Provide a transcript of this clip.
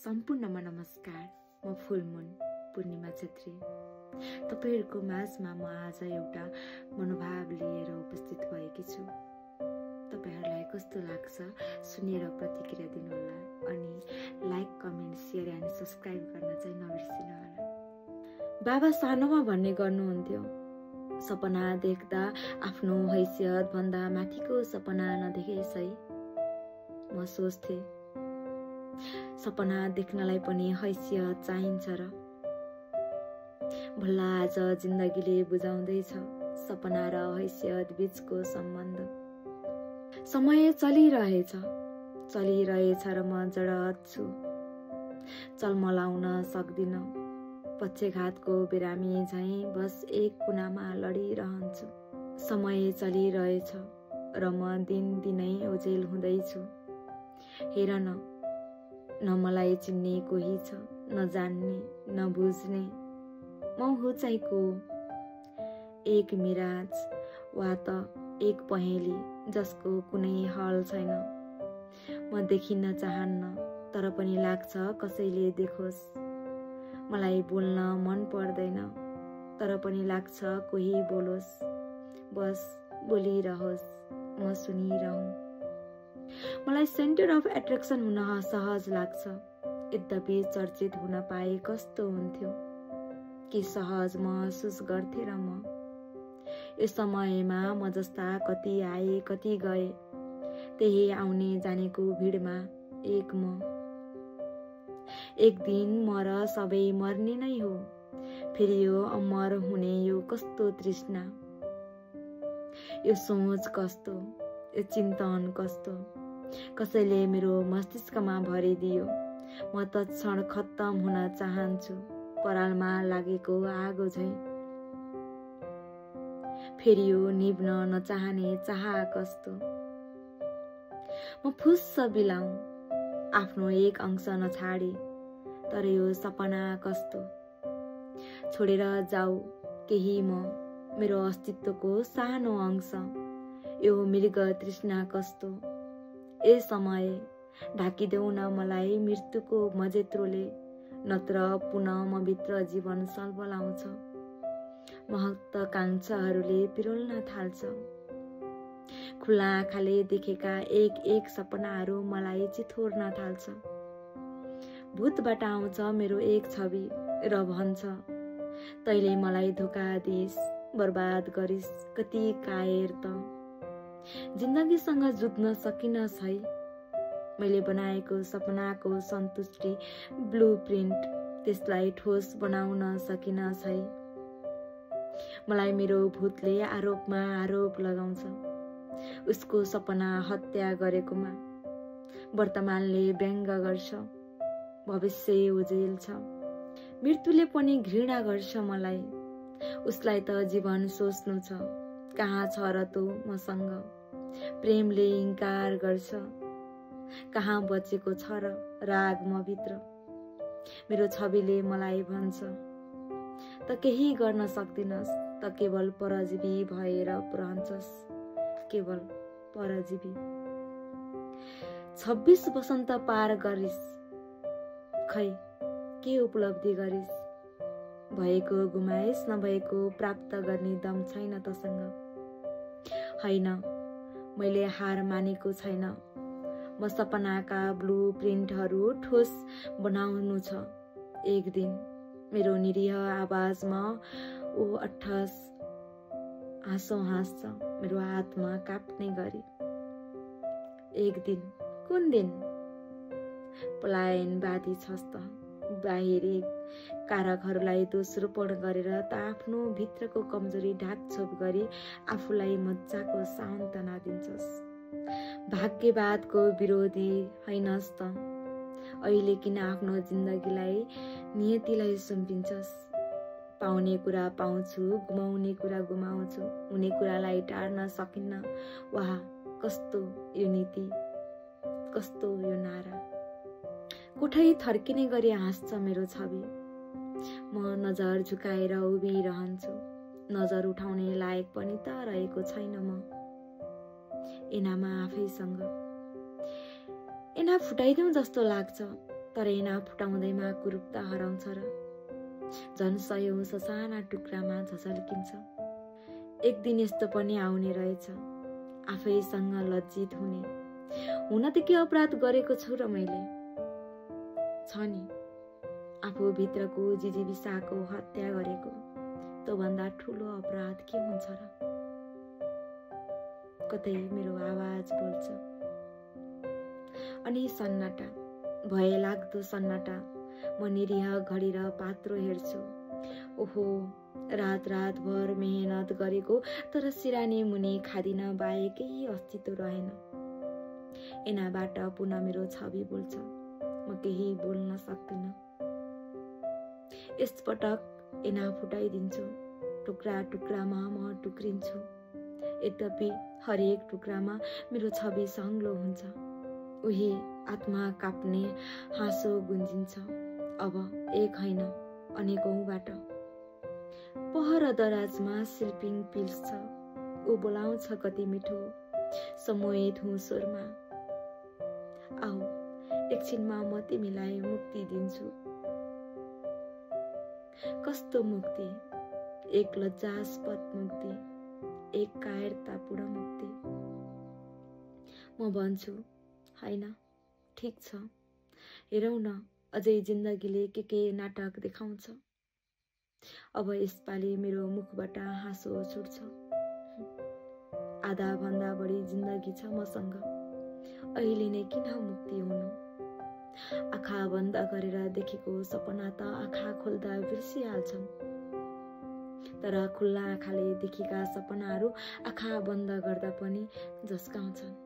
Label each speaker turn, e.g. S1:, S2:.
S1: सम्पूर्णमा नमस्कार। म फुलमुन पूर्णिमा छेत्री। तपाईहरुको माझमा म आज एउटा मनोभाव लिएर उपस्थित भएकी छु। तपाईहरुलाई कस्तो लाग्छ सुनेर प्रतिक्रिया दिनुहोला अनि लाइक, कमेन्ट, शेयर अनि सब्स्क्राइब गर्न चाहिँ नबिर्सिनुहोला। बाबा सानोमा भन्ने गर्नुहुन्थ्यो, सपना देख्दा आफ्नो हैसियत भन्दा माथिको सपना नदेखेस् है। म सोच्थे सपना देख्नलाई पनि हैसियत चाहिन्छ र। भला आज जिन्दगीले बुझाउँदैछ सपना र हैसियत बीचको सम्बन्ध। समय चलिरहेछ र म जडत छु। चलमलाउन सक्दिन। पक्षघातको बिरामी झैं बस एक कुनामा लडिरहन्छु। समय चलिरहेछ र म दिनदिनै ओझेल हुँदैछु। हेर न मलाई चिन्ने कोही छ, नजान्ने, नबुझ्ने। म हो चाहिँ को? एक मिराज वा त एक पहेँली जसको कुनै हल छैन। म देखिन चाहन्न, तर पनि लाग्छ कसैले देखोस्। मलाई बोल्न मन पर्दैन, तर पनि लाग्छ कोही बोलोस्। बस बोलिरहोस्, म सुनिरहूँ। मलाई सेन्टर अफ एट्र्याक्सन हुन सहज लाग्छ। यद्यपि चर्चित हुन पाए कस्तो हुन्थ्यो कि सहज महसुस गर्थे र म। यो समयमा म जस्ता कति आए कति गए, त्यही आउने जानेको भिडमा एक म। एक दिन म र सबै मर्ने नै हो। फेरि यो अमर हुने यो कस्तो तृष्णा, यो सोच कस्तो, यो चिन्तन कस्तो। कसैले मेरो मस्तिष्कमा भरिदियो। म तत्क्षण खत्तम हुन चाहन्छु, परालमा लागेको आगो झैं। फेरि यो निभ्न नचाहने चाह कस्तो। म फुस्स बिलाउँ, आफ्नो एक अंश नछाडी। तर यो सपना कस्तो। छोडेर जाऊ केही म, मेरो अस्तित्वको सानो अंश। यो मृग तृष्णा कस्तो। ए समय ढाकिदेऊ न मलाई मृत्युको मजेत्रोले, नत्र पुनः म भित्र जीवन सलबलाउँछ। महत्वाकांक्षाहरूले पिरोल्न थाल्छ। खुला आँखाले देखेका एक एक सपनाहरू मलाई चिथोर्न थाल्छ। भूतबाट आउँछ मेरो एक छवि र भन्छ, तैले मलाई धोका दिइस्, बर्बाद गरिस्, कति कायर त। जिन्दगीसँग जुझ्न सकिनस् है। मैले बनाएको सपनाको सन्तुष्टि ब्लुप्रिन्ट, त्यसलाई ठोस बनाउन सकिनस् है। मलाई मेरो भूतले आरोपमा आरोप लगाउँछ। उसको सपना हत्या गरेकोमा। वर्तमानले व्यङ्ग गर्छ, भविष्य ओझेल छ। मृत्युले पनि घृणा गर्छ मलाई। उसलाई त जीवन सोच्नु छ, कहाँ छ र तँ मसँग। प्रेमले इन्कार गर्छ, कहाँ बचेको छ र राग म भित्र। मेरो छविले मलाई भन्छ, त केही गर्न सक्दिनस्, त केवल परजीवी भएर रहन्छस्, केवल परजीवी। 26 वसन्त पार गरिस्, खै के उपलब्धि गरिस्। भएको गुमाइस्, नभएको प्राप्त गर्ने दम छैन तसँग। होइन, मैले हार मानेको छैन। म सपनाका ब्लू प्रिन्टहरू ठोस बनाउनु छ। एक दिन मेरो निरीह आवाजमा ओ अट्ठस हाँसो हाँस्छ, मेरो आत्मा काप्ने गरी। एक दिन, कुन दिन? पलायनवादी छस् त। बाहिरी कारकहरूलाई दोषारोपण गरेर त आफ्नो भित्रको कमजोरी ढाकछोप गरी आफूलाई मजाको सान्त्वना दिन्छस्। भाग्यवादको विरोधी हैनस् त। अहिले किन आफ्नो जिन्दगीलाई, नियतिलाई सुम्पिन्छस्। पाउने कुरा पाउँछु, गुमाउने कुरा गुमाउँछु, हुने कुरालाई टार्न सकिन्न। वाह कस्तो यो नीति, कस्तो यो नारा। कोठै थर्किने गरी हाँस्छ मेरो छवि। म नजर झुकाएर उभिरहन्छु। नजर उठाउने लायक पनि त रहेको छैन म। एनामा आफैसँग। एना फुटाइदिउँ जस्तो लाग्छ। तर ऐना फुटाउँदैमा कुरूपता हराउँछ र झन् सयौं ससाना टुक्रामा झझल्किन्छ। एक दिन यस्तो पनि आउने रहेछ, आफैसँग लज्जित हुने, हुन त के अपराध गरेको छु र मैले? छ नि, आफू भित्रको जिजीविसाको हत्या गरेको, त्योभन्दा ठुलो अपराध के हुन्छ र? कतै मेरो आवाज बोल्छ। अनि सन्नाटा, भय लाग्दो सन्नाटा। म निरीह घडी र पात्रो हेर्छु। ओहो, रात रातभर मेहनत गरेको तर सिरानी मुनि खादिन बाहेक केही अस्तित्व रहेन। ऐनाबाट पुनः मेरो छवि बोल्छ। म केही बोल्न सक्दिन। यसपटक ऐना फुटाइदिन्छु। टुक्रा टुक्रामा म टुक्रिन्छु। यद्यपि हरेक टुक्रामा मेरो छवि सङ्लो हुन्छ। उही आत्मा काप्ने हाँसो गुन्जिन्छ। अब एक होइन, अनेकौँबाट। पहर दराजमा सिल्पिङ पिल्छ। ऊ बोलाउँछ कति मिठो, सम्मोहित हुँ स्वरमा। आऊ, एकछिनमा म तिमीलाई मुक्ति दिन्छु। कस्तो मुक्ति? एक लज्जास्पद मुक्ति, एक कायरतापूर्ण मुक्ति। म भन्छु, होइन, ठिक छ, हेरौँ न, अझै जिन्दगीले के नाटक देखाउँछ। अब यसपालि मेरो मुखबाट हाँसो छुट्छ। आधा भन्दा बढी जिन्दगी छ मसँग। अहिले नै किन मुक्ति हुनु? आँखा बन्द गरेर देखेको सपना त आँखा खोल्दा बिर्सिहाल्छन्। तर खुल्ला आँखाले देखेका सपनाहरू आँखा बन्द गर्दा पनि झस्काउँछन्।